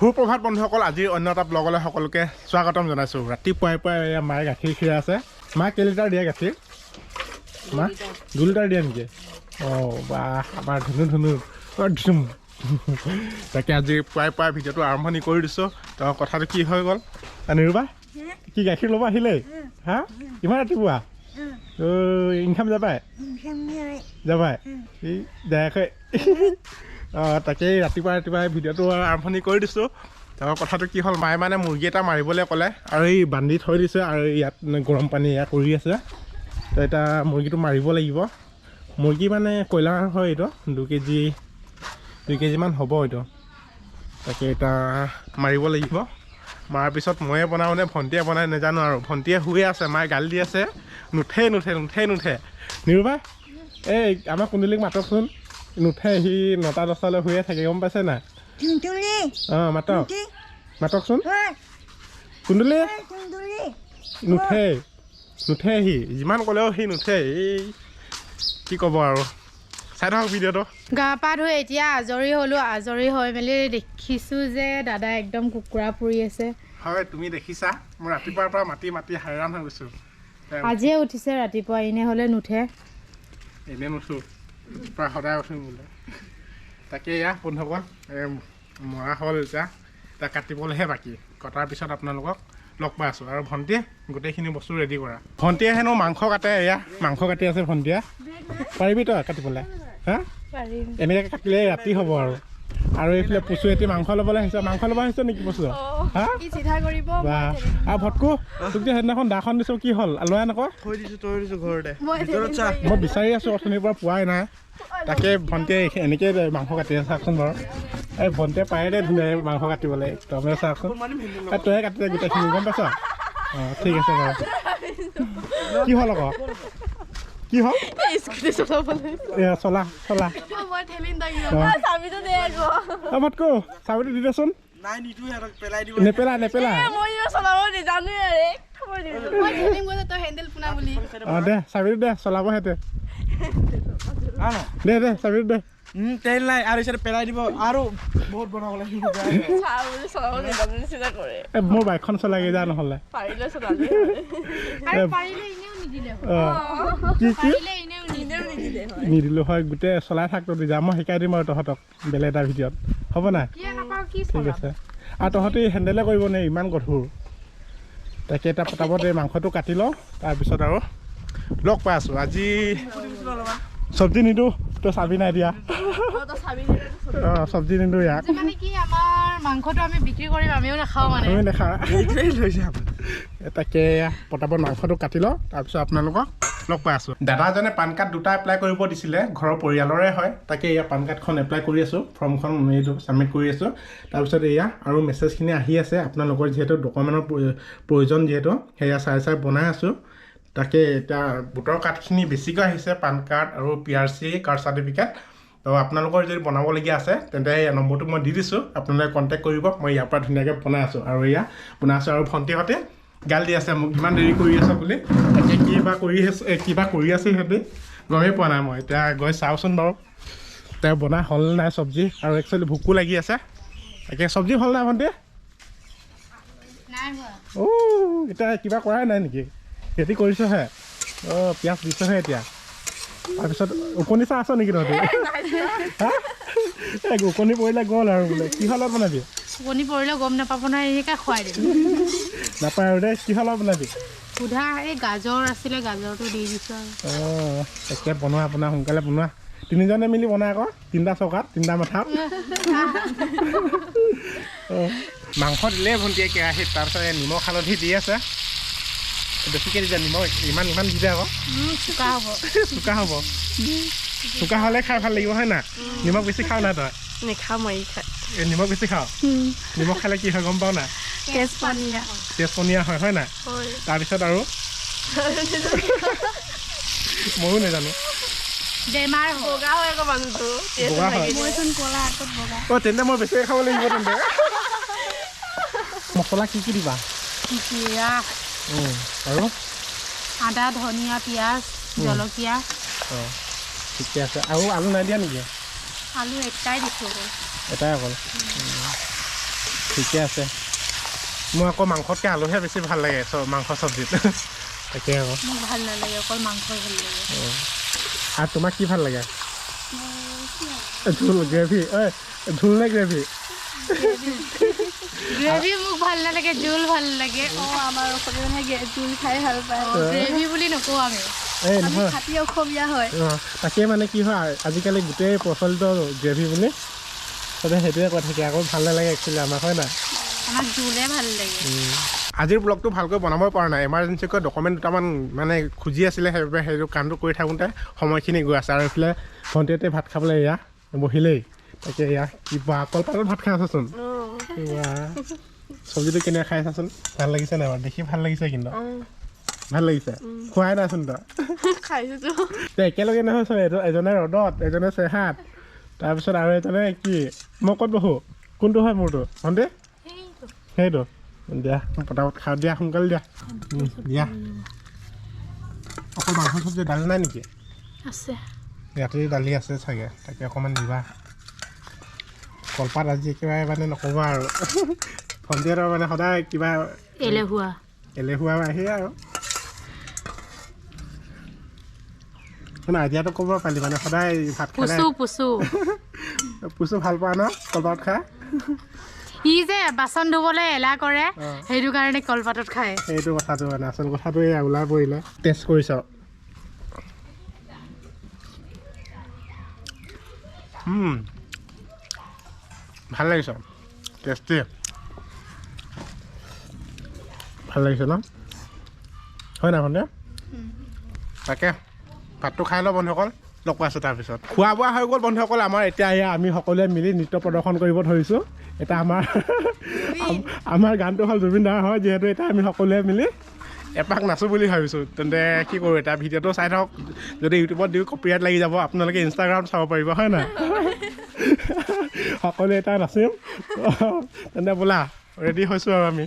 সুপ্ৰভাত বন্ধুসকল, আজিৰ অন্য এটা ব্লগলৈ সকলোকে স্বাগতম জনাইছোঁ। ৰাতিপুৱাই পুৱাই এয়া মায়ে গাখীৰ খীৰাই আছে। মা, কেই লিটাৰ দিয়ে গাখীৰ? মা, 2 লিটাৰ দিয়ে নেকি? অঁ, বাহ, আমাৰ ধুনু ধুনু, অ' ধুম। তাকে আজি পুৱাই পুৱাই ভিডিঅ'টো আৰম্ভণি কৰি দিছোঁ। তো কথাটো কি হৈ গ'ল, নিৰুবা কি গাখীৰ ল'ব আহিলেই? হা, ইমান ৰাতিপুৱা ইনকাম যাবাই যাবাই এই দায়াকৈ। অঁ, তাকেই ৰাতিপুৱা ৰাতিপুৱাই ভিডিঅ'টো আৰম্ভণি কৰি দিছোঁ। তাৰপৰা কথাটো কি হ'ল, মায়ে মানে মুৰ্গী এটা মাৰিবলৈ ক'লে আৰু এই বান্ধি থৈ দিছে আৰু ইয়াত গৰম পানী এয়া কৰি আছে। তো এতিয়া মুৰ্গীটো মাৰিব লাগিব। মুৰ্গী মানে কয়লাৰ হয় এইটো, 2 কেজি 2 কেজিমান হ'ব এইটো। তাকে এতিয়া মাৰিব লাগিব। মাৰাৰ পিছত ময়ে বনাওঁ নে ভণ্টিয়ে বনাই নাজানো আৰু। ভণ্টিয়ে শুয়ে আছে, মায়ে গালি দি আছে, নুঠে নুঠে নুঠে নুঠে। নিৰুবা, এই আমাৰ কুণ্ডলীক মাতকচোন। নুঠে সি, 9টা 10টালৈ শুয়ে থাকে, গম পাইছে নাই? অঁ, মাতক, মাতকচোন কুণ্ডলী। নুঠে নুঠে, সি যিমান ক'লেও সি নুঠে। এই কি ক'ব আৰু, চাই থাকক ভিডিঅ'টো। গা পা ধুই এতিয়া আজৰি হ'লোঁ। আজৰি হৈ মেলি দেখিছোঁ যে দাদা একদম কুকুৰা পুৰি আছে। হয়, তুমি দেখিছা, মই ৰাতিপুৱাৰ পৰা মাতি মাতি হাইৰাণ হৈ গৈছোঁ। আজিয়ে উঠিছে ৰাতিপুৱা, এনে হ'লে নুঠে। এনেই নুঠো, ৰাতিপুৱা সদায় উঠিম বোলে। তাকে এয়া বন্ধুসকল, এই মৰা হ'ল, এতিয়া এতিয়া কাটিবলৈহে বাকী। কটাৰ পিছত আপোনালোকক লগ পাই আছোঁ। আৰু ভণ্টিয়ে গোটেইখিনি বস্তু ৰেডি কৰা। ভণ্টিয়ে হেনো মাংস কাটে। এয়া মাংস কাটি আছে ভণ্টিয়ে। পাৰিবি তই কাটিবলৈ? হা? পাৰিম। এনেকৈ কাটিলে ৰাতি হ'ব আৰু। আৰু এইফালে পচু এটি মাংস ল'বলৈ আহিছে। মাংস ল'ব আহিছে নেকি পচু? হা? চিধা কৰিব। বা, আৰু ভটকু, তোক যে সেইদিনাখন দাখন দিছোঁ, কি হ'ল? লোৱা নকয়। থৈ দিছো, থৈ দিছো ঘৰতে। ভিতৰত চা। মই বিচাৰি আছোঁ অথনিৰ পৰা, পোৱাই নাই। তাকে ভণ্টিয়ে এনেকৈ মাংস কাটি আছে, চাওকচোন বাৰু। এই ভণ্টিয়ে পাৰে দেই ধুনীয়াকৈ মাংস কাটিবলৈ একদম। চাওকচোন, এই তয়ে কাটি দে গোটেইখিনি, গম পাইছ? অঁ, ঠিক আছে বাৰু। কি হ'ল আকৌ? কি হ'ল? স্কুটি চলাবলৈ। এয়া চলা চলা। মই ঠেলিম তাক। অঁ। চাবিটো দে আকৌ। অ ভটকু, চাবিটো দি দেচোন। নাই, নিদো সিহঁতক, পেলাই দিব। নেপেলা নেপেলা। মই চলাব নাজানোৱে আৰে, মই ঠেলিম গৈছে, তই হেণ্ডেল পোনা বুলি। অঁ, দে চাবিটো দে, চলাব সিহঁতে। দে দে, চাবিটো দে। তেল নাই আৰু পিছত পেলাই দিব আৰু বহুত বনাব লাগিব। চা বুলি চলাব নাজানো নিচিনা কৰে। এই মোৰ বাইকখন চলাগে যা নহ'লে। পাৰিলে চলালে। আৰু পাৰিলে এনেও নিদিলে হয়। অঁ, কি কি? পাৰিলে এনেও নিদিলে। এনেও নিদিলে হয়। নিদিলোঁ হয়। গোটেই চলাই থাক তহঁতি যা, মই শিকাই দিম আৰু তহঁতক বেলেগ এটা ভিডিঅ'ত, হ'ব নাই? কি নাপাওঁ কি ঠিক চলাম। আছে। আৰু তহঁতি হেণ্ডেলে কৰিব নে ইমান গধুৰ? তাকে এটা পটাপট এই মাংসটো কাটি লওঁ, তাৰপিছত আৰু লগ পাই আছোঁ। আজি চব্জি নিদিওঁ, তই চাবি নাই দিয়া। তই চাবি দিলে। অঁ, চব্জি নিদিওঁ ইয়াক। আজি মানে কি, আমাৰ মাংসটো আমি বিক্ৰী কৰিম, আমিও নাখাওঁ মানে। আমি দেখা। এইটোৱেই লৈ যাম। তাকে পটাপট মাংসটো কাটি লওঁ, তাৰপিছত আপোনালোকক লগ পাই আছোঁ। দাদাজনে পান কাৰ্ড দুটা এপ্লাই কৰিব দিছিলে, ঘৰৰ পৰিয়ালৰে হয়। তাকে এয়া পান কাৰ্ডখন এপ্লাই কৰি আছোঁ, ফৰ্মখন এইটো ছাবমিট কৰি আছোঁ। তাৰপিছত এয়া আৰু মেছেজখিনি আহি আছে আপোনালোকৰ, যিহেতু ডকুমেণ্টৰ প্ৰয়োজন যিহেতু, সেয়া চাই চাই বনাই আছোঁ। তাকে এতিয়া ভোটৰ কাৰ্ডখিনি বেছিকৈ আহিছে, পান কাৰ্ড আৰু পিআৰচি, কাষ্ট চাৰ্টিফিকেট। তো আপোনালোকৰ যদি বনাবলগীয়া আছে, তেন্তে এই নম্বৰটো মই দি দিছোঁ, আপোনালোকে কণ্টেক্ট কৰিব। মই ইয়াৰ পৰা ধুনীয়াকৈ বনাই আছোঁ আৰু এয়া বনাই আছোঁ। আৰু ভণ্টিহঁতে গাল দি আছে মোক, ইমান দেৰি কৰি আছ বুলি। তাকে কিবা কৰি আছে, কিবা কৰি আছে সিহঁতে, গমেই পোৱা নাই মই। এতিয়া গৈ চাওঁচোন বাৰু তেওঁ বনাই হ'ল নাই চব্জি। আৰু একচুৱেলি ভোকো লাগি আছে। তাকে চব্জি হ'ল নাই ভণ্টি? নাই হোৱা। অ', এতিয়া কিবা কৰাই নাই নেকি? খেতি কৰিছহে? অঁ, পিঁয়াজ দিছহে এতিয়া। তাৰপিছত ওকণি চাহ আছ নেকি তহঁতি? হা, এই ওকণি পৰিলে গ'ল আৰু বোলে। কিহৰ লগত বনাবি? কণী পৰিলেও গম নাপাব নহয়, এনেকৈ খুৱাই দিম। নাপায় আৰু দে। কিহৰ লগত বনাবি? সোধা, এই গাজৰ আছিলে, গাজৰটো দি দিছোঁ আৰু। অঁ, একে বনোৱা আপোনাৰ, সোনকালে বনোৱা। তিনিজনে মিলি বনাই আকৌ, তিনিটা চৌকাত তিনিটা মাথাত। অঁ, মাংস দিলেই ভণ্টিয়ে কেৰাহীত, তাৰপিছত এই নিমখ হালধি দি আছে। বেছিকৈ দি দিয়া নিমখ, ইমান ইমান দি দিয়া আকৌ। চোকা হ'ব। চোকা হ'ব। চোকা হ'লে খাই ভাল লাগিব, হয় নাই? নিমখ বেছি খাওঁ নাই তই? নেখাওঁ মই, ই খাই। এই নিমখ বেছি খাওঁ। নিমখ খালে কি হয় গম পাওঁ নাই? তেজ পনীয়া। তেজ পনীয়া হয়, হয় নাই? হয়। তাৰপিছত আৰু ময়ো নাজানো। বেমাৰ হয়। বগা হয় আকৌ মানুহটো তেজ বগা হয়। নাথাকিলে। মইচোন ক'লা আগত বগা। অঁ, তেন্তে মই বেছিকৈ খাব লাগিব তেন্তে। মছলা কি কি দিবা? জিৰা। আৰু? আদা, ধনিয়া, পিঁয়াজ, জলকীয়া। অঁ, ঠিকে আছে। আৰু আলু নাই দিয়া নেকি? আলু এটাই দিছোঁ অকল। এটাই অকল। ঠিকে আছে। মোৰ আকৌ মাংসতকৈ আলুহে বেছি ভাল লাগে মাংস চব্জিত। তাকে আকৌ। মোক ভাল নালাগে, অকল মাংসই ভাল লাগে। আৰু তোমাক কি ভাল লাগে? ঝোল, গ্ৰেভি? ঐ, ঝোল নে গ্ৰেভি? গ্ৰেভি মোক ভাল নালাগে, জোল ভাল লাগে। অঁ, আমাৰ অসমীয়া মানুহে জোল খাই ভাল পায়। গ্ৰেভি বুলি নকওঁ আমি। এই আমি নহয়। খাটি অসমীয়া হয়। অঁ, তাকে মানে কি হয়, আজিকালি গোটেই প্ৰচলিত গ্ৰেভি বুলি চবে সেইটোৱে কৈ থাকে। আকৌ ভাল নালাগে একচুৱেলি আমাক, হয় নাই? আমাক জোলে ভাল লাগে। আজিৰ ব্লগটো ভালকৈ বনাব পৰা নাই। এমাৰ্জেঞ্চিকৈ ডকুমেণ্ট দুটামান মানে খুজি আছিলে, সেইবাবে সেইটো কামটো কৰি থাকোঁতে সময়খিনি গৈ আছে। আৰু এইফালে ভণ্টিহঁতে ভাত খাবলৈ এয়া বহিলেই। তাকে এয়া কিবা কলপাতত ভাত খাই আছাচোন। চব্জিটো কেনেকৈ খাই চাচোন, ভাল লাগিছে নাই বাৰু? দেখি ভাল লাগিছে কিন্তু। ভাল লাগিছে? খোৱাই নাইচোন তই। খাইছোতো। একেলগে নহয় চোন, এজনে ৰ'দত, এজনে চেহাত, তাৰপিছত আৰু এজনে কি? মই ক'ত বহোঁ? কোনটো হয় মোৰটো ভণ্টি? সেইটো দিয়া, পটাপট খাওঁ দিয়া, সোনকালে দিয়া। দিয়া। অকল মাংস চব্জি, দালি নাই নেকি? আছে। ৰাতিৰ দালি আছে চাগে, তাকে অকণমান দিবা। কলপাত আজি একেবাৰে মানে নক'বা আৰু। ভণ্টিহঁতৰ মানে সদায় কিবা এলেহুৱা। এলেহুৱা আহে আৰু। শুনা, আইডিয়াটো ক'ব পালি মানে সদায় ভাত খালে পুচু পুচু। পুচু ভাল পোৱা ন কলপাত খাই? ই যে বাচন ধুবলৈ এলাহ কৰে, সেইটো কাৰণে কলপাতত খায়। সেইটো কথাটো মানে আচল কথাটো এই ওলাই পৰিলে। টেষ্ট কৰি চাওঁ। ভাল লাগিছে, টেষ্টি। ভাল লাগিছে ন? হয় নাই ভণ্টি? তাকে ভাতটো খাই লওঁ বন্ধুসকল, লগ পাইছোঁ তাৰপিছত। খোৱা বোৱা হৈ গ'ল বন্ধুসকল আমাৰ। এতিয়া এয়া আমি সকলোৱে মিলি নৃত্য প্ৰদৰ্শন কৰিব ধৰিছোঁ। এটা আমাৰ গানটো হ'ল জুবিন দাৰ হয় যিহেতু, এতিয়া আমি সকলোৱে মিলি এপাক নাচোঁ বুলি ভাবিছোঁ। তেন্তে কি কৰোঁ, এতিয়া ভিডিঅ'টো চাই থাকক। যদি ইউটিউবত দিওঁ কপিৰাইট লাগি যাব, আপোনালোকে ইনষ্টাগ্ৰামত চাব পাৰিব, হয় নাই? সকলোৱে এটা নাচিম। তেন্তে বোলা ৰেডি হৈছোঁ আৰু আমি।